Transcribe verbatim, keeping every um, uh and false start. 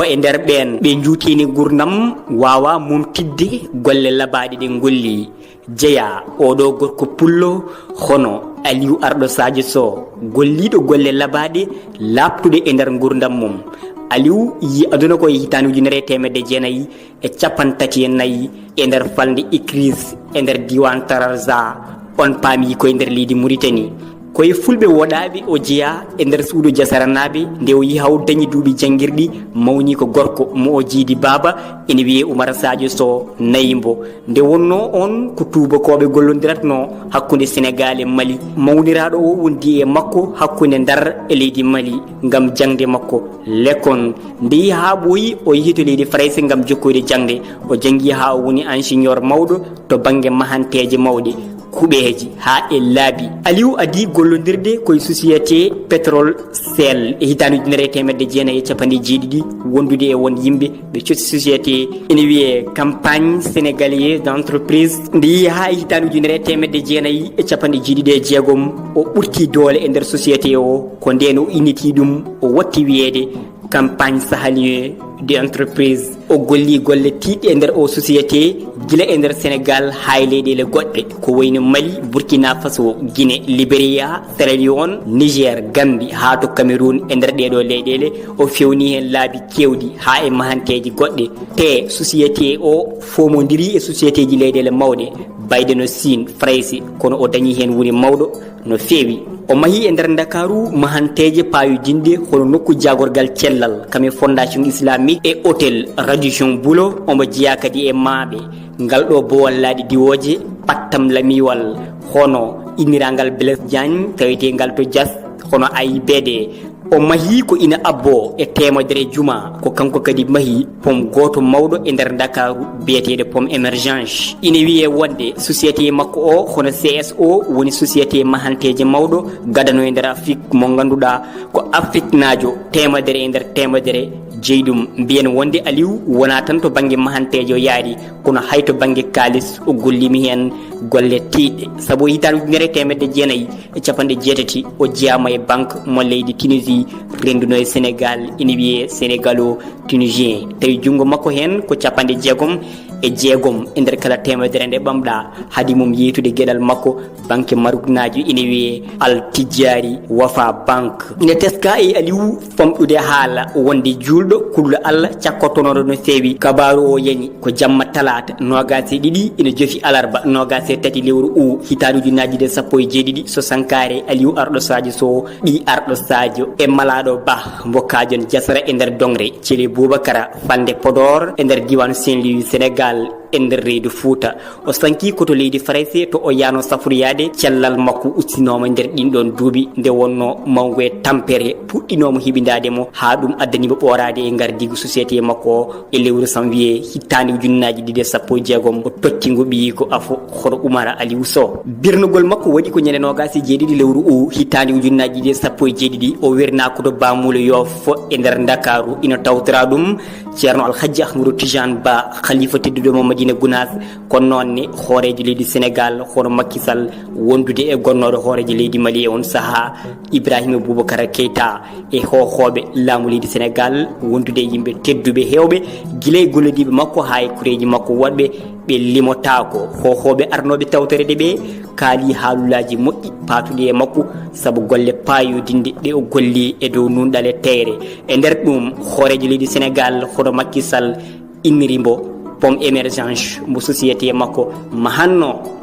E nder ɓeen ɓe njuutiini nguurndam, waawa mumtidde golle labaaɗe ɗe ngolli. Jeyaa oɗo gorko pullo hono Aliou Arɗo Sadio Sow, golliiɗo golle labaaɗe laaɓtuɗe e nder nguurndam mum. Aliou yi aduna ko e hitaande ujunere e teemedde jeenayi e capanɗe tati e nayi e nder falnde Ikris e nder diiwaan Tararza, on paami ko e nder leydi Muritani. Ko e fulɓe woɗaaɓe o jeyaa e nder suudu jasaranaaɓe nde o yahi o dañi duuɓi janngirɗi, mawni ko gorko mo o jiidi baaba, ene wiyee Umar Sadio Sow nayi mbo. Nde wonnoo oon ko tuubakooɓe gollondiratnoo hakkunde Senegaal e Mali. Mawniraaɗo o wondi e makko hakkunde Ndar e leydi Mali ngam jaŋde makko lekkon. Nde yehi haa ɓooyi, o yehi to leydi Farayse ngam jokkoyde jaŋde. O janngi haa o woni ingénieur mawɗo to bannge mahanteeje mawɗe, kuɓeeje, haa e laabi. Aliou adii gollondirde ko e société Pétrole Sel e hitaande ujunere e teemedde jeenayi e capanɗe jeeɗiɗi, wondude e won yimɓe ɓe cosi société ene wiyee Compagnie Sénégalaise d'Entreprise. Nde yehi haa e hitaande ujunere e teemedde jeenayi e capanɗe jeeɗiɗi e jeegom, o ɓurti doole e nder société o, ko ndeen o inniti ɗum, o watti wiyeede Compagnie Sahélienne d'Entreprise. O golli golle tiiɗɗe e nder o société, gila e nder Senegaal haa e leyɗeele goɗɗe, ko wayi no Mali, Burkina Faso, Guinée, Liberia, Sierra Leone, Niger, Gambie, haa to Cameroun. E nder ɗee ɗoo leyɗeele, o fewni heen laabi keewɗi haa e mahanteeji goɗɗe. Te société o fomondirii e sociétéji leyɗeele mawɗe, bayɗe no Siin, Farayse, kono o dañi heen woni mawɗo no feewi. O mahi e nder Ndakaaru mahanteeje paayodinɗe hono nokku jaagorgal cellal, kam e Fondation Islamique e Hôtel Radisson Blu. Omo jeyaa kadi e maaɓe ngal ɗo bowal laaɗe diwooje, pattam lamiwal, hono inniraangal Blaise Diagne, taweteengal to Diass, hono A I B D. O mahi ko ina abboo e teemedere juma, ko kanko kadi mahi pom gooto mawɗo e nder Ndakaaru biyeteeɗo Pom Émergence. Ina wiyee wonde société makko o, hono C S O, woni société mahanteeje mawɗo, gadano e nder Afrik, mo ngannduɗaa ko Afriknaajo teemedere e nder teemedere jeyi ɗum. Mbiyen wonde Aliou wonaa tan to bannge mahanteeje o yaari, kono hay to bannge kaalis o gollimi heen golle tiiɗɗe. Sabu hitaande ujunere e teemedde jeenayi e capanɗe jeetati, o jeyaama e banque mo leydi Tunisie, rennduno e Senegaal, ina wiyee Sénégalo-Tunisien. Tawi junngo makko heen ko capanɗe jeegom e jeegom e nder kala teemedere nde ɓamɗaa. Hadi mum yeytude geɗal makko, banque maruknaajo ina wiyee Al Tijari Wafa Bank. Ina teskaa e Aliou famɗude haala wonde juulɗo, kulɗo Allah, cakkotonooɗo no feewi. Kabaaru o yani ko jamma talaata noogaas e ɗiɗi, ina jofi alarba noogaas e tati lewru u, hitaande ujunnaaji ɗiɗi e sappo e jeeɗiɗi, so sankaare Aliou Arɗo Sadio Sow, ɓii Arɗo Sadio, e malaaɗo Bah mbo Kaajon Jasara e nder Doŋre, Cele Bubakara, falnde Podor, e nder diiwaan Saint-Louis, Senegaal, e nder reedu Fuuta. O sankii ko to leydi Farayse, to o yahnoo safroyaade. Cellal makko ustinooma nder ɗiin ɗoon duuɓi, nde wonnoo mawngu e tampere puɗɗinooma hiɓindaade mo, haa ɗum addani mo ɓooraade e ngardiigu société makko o. E lewru sanwiyee hitaande ujunnaaji ɗiɗi e sappo e jeegom, o totti ngu ɓiyiiko afo, hono Umara Aliou Sow. Birnugol makko waɗi ko ñande noogaas e jeeɗiɗi lewru u, hitaande ujunnaaji ɗiɗi e sappo e jeeɗiɗi, o wirnaa ko to Baamuule Yoof e nder Ndakaaru. Ina tawtoraa ɗum Ceerno Alhajji Ahmadou Tidiane Ba, khalifa tedduɗo mo Madina Gunaas, kono noon ne hooreejo leydi Senegaal, hono Macky Sall, wondude e gonnooɗo hooreejo leydi Mali e on sahaa, Ibrahima Boubacar Keita, e hoohooɓe laamu leydi Senegaal, wondude e yimɓe tedduɓe heewɓe, gila e gollodiiɓe makko haa e kureeji makko woɗɓe, ɓe limotaako. Hoohooɓe arnooɓe tawtoreede ɓe kaali haalulaaji moƴƴi paatuɗi e makko, sabu golle paayodinɗe ɗe o golli e dow nunɗal e teyre. E nder ɗum, hooreejo leydi Senegaal, hono Macky Sall, inniri mbo Pom Émergence, mbo société makko mahanno.